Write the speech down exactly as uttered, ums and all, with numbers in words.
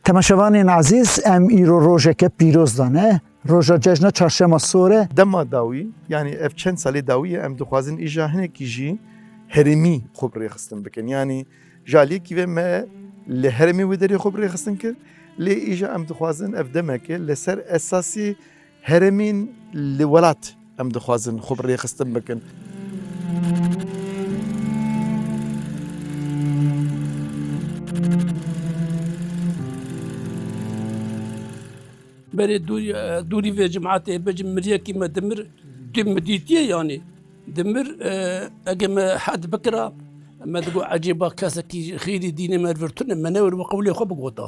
Temaşevanên ezîz, em îro rojeke pîroz dane. Roja cejna çarşema sor e. Dema dawî, yanî ev çend salê dawî ye, em dixwazin îja hinekî jî herêmî xwe bi rêxistin bikin. Yanî ji aliyekî ve me li herêmê wê derê xwe bi rêxistin kir, lê îja em dixwazin ev demeke li ser esasî herêmên li welat em dixwazin xwe bi rêxistin bikin. Berê dûrî, dûrî vê cimatê bêjim miriyekî me dimir, tu min dîtiye yanî. Dimir, e, ege me hed bikira, me digot ecêba kesekî xêrî dînê me vir tune, me newir bi qewlê xwe bigota.